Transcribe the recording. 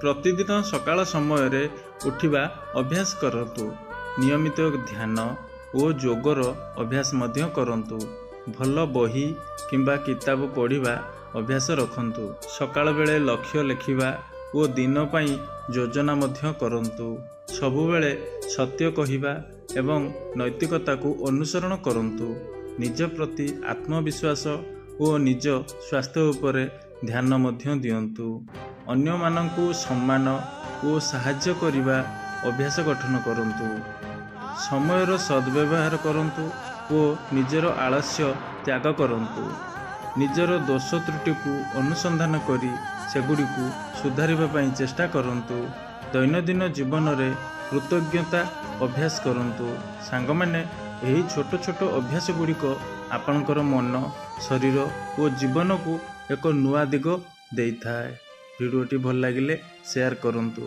ପ୍ରତିଦିନ ସକାଳ ସମୟରେ ଉଠିବା ଅଭ୍ୟାସ କରନ୍ତୁ। ନିୟମିତ ଧ୍ୟାନ ଓ ଯୋଗର ଅଭ୍ୟାସ ମଧ୍ୟ କରନ୍ତୁ। ଭଲ ବହି କିମ୍ବା କିତାବ ପଢ଼ିବା ଅଭ୍ୟାସ ରଖନ୍ତୁ। ସକାଳ ବେଳେ ଲକ୍ଷ୍ୟ ଲେଖିବା ଓ ଦିନ ପାଇଁ ଯୋଜନା ମଧ୍ୟ କରନ୍ତୁ। ସବୁବେଳେ ସତ୍ୟ କହିବା ଏବଂ ନୈତିକତାକୁ ଅନୁସରଣ କରନ୍ତୁ। ନିଜ ପ୍ରତି ଆତ୍ମବିଶ୍ୱାସ ଓ ନିଜ ସ୍ୱାସ୍ଥ୍ୟ ଉପରେ ଧ୍ୟାନ ମଧ୍ୟ ଦିଅନ୍ତୁ। ଅନ୍ୟମାନଙ୍କୁ ସମ୍ମାନ ଓ ସାହାଯ୍ୟ କରିବା ଅଭ୍ୟାସ ଗଠନ କରନ୍ତୁ। ସମୟର ସଦ୍ବ୍ୟବହାର କରନ୍ତୁ ଓ ନିଜର ଆଳସ୍ୟ ତ୍ୟାଗ କରନ୍ତୁ। ନିଜର ଦୋଷ ତ୍ରୁଟିକୁ ଅନୁସନ୍ଧାନ କରି ସେଗୁଡ଼ିକୁ ସୁଧାରିବା ପାଇଁ ଚେଷ୍ଟା କରନ୍ତୁ। ଦୈନନ୍ଦିନ ଜୀବନରେ କୃତଜ୍ଞତା ଅଭ୍ୟାସ କରନ୍ତୁ। ସାଙ୍ଗମାନେ, ଏହି ଛୋଟ ଛୋଟ ଅଭ୍ୟାସ ଗୁଡ଼ିକ ଆପଣଙ୍କର ମନ, ଶରୀର ଓ ଜୀବନକୁ ଏକ ନୂଆ ଦିଗ ଦେଇଥାଏ। ଭିଡ଼ିଓଟି ଭଲ ଲାଗିଲେ ସେୟାର କରନ୍ତୁ।